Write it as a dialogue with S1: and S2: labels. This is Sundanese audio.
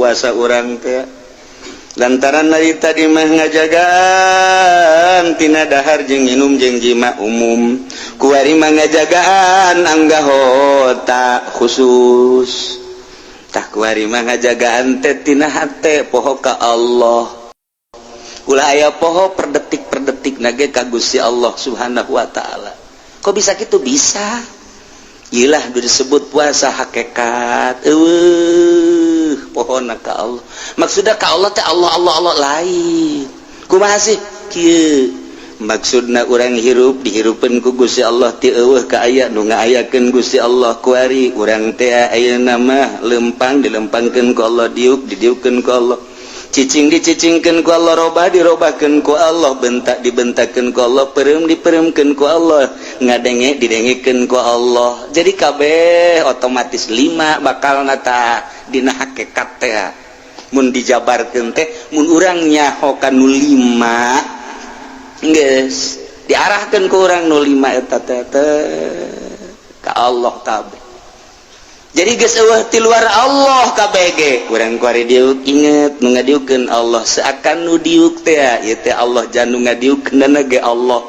S1: Puasa urang teh lantaran dari tadi mah ngajagaan tina dahar jeung minum jeung jima umum, kuari mah ngajagaan anggahota khusus. Tah, kuari mah ngajagaan teh tina hate, poho ka Allah. Ulah aya poho per detik per detik nage ka Gusti Allah Subhanahu wa Ta'ala. Kok bisa gitu? Bisa. Ilah disebut puasa hakikat. Eueuh pohona ka Allah. Maksudnya ka Allah teh Allah Allah Allah lain. Kumaha sih? Kieu maksudna, urang hirup dihirupeun ku Gusti Allah, ti eueuh ka aya, nu ngaayakeun Gusti Allah. Kuari urang teh ayeuna mah lempang dilempangkeun ku Allah, diuk didiukkeun ku Allah, cicing dicicingkeun ku Allah, robah dirobahkeun ku Allah, bentak dibentakeun ku Allah, peureum dipeureumkeun ku Allah, ngadenge didengekeun ku Allah. Jadi kabeh otomatis lima bakal nata dina hakikat teh. Mun dijabarkeun teh, mun urang nyaho ka nu lima, geus diarahkeun ku urang nu lima eta teh ka Allah kabeh. Jadi geus eueuh ti luar Allah KBG. Urang kuari diuk inget nu ngadiukeun Allah, seakan nu diuk teh ieu teh Allah, jan nu ngadiukeun ge Allah.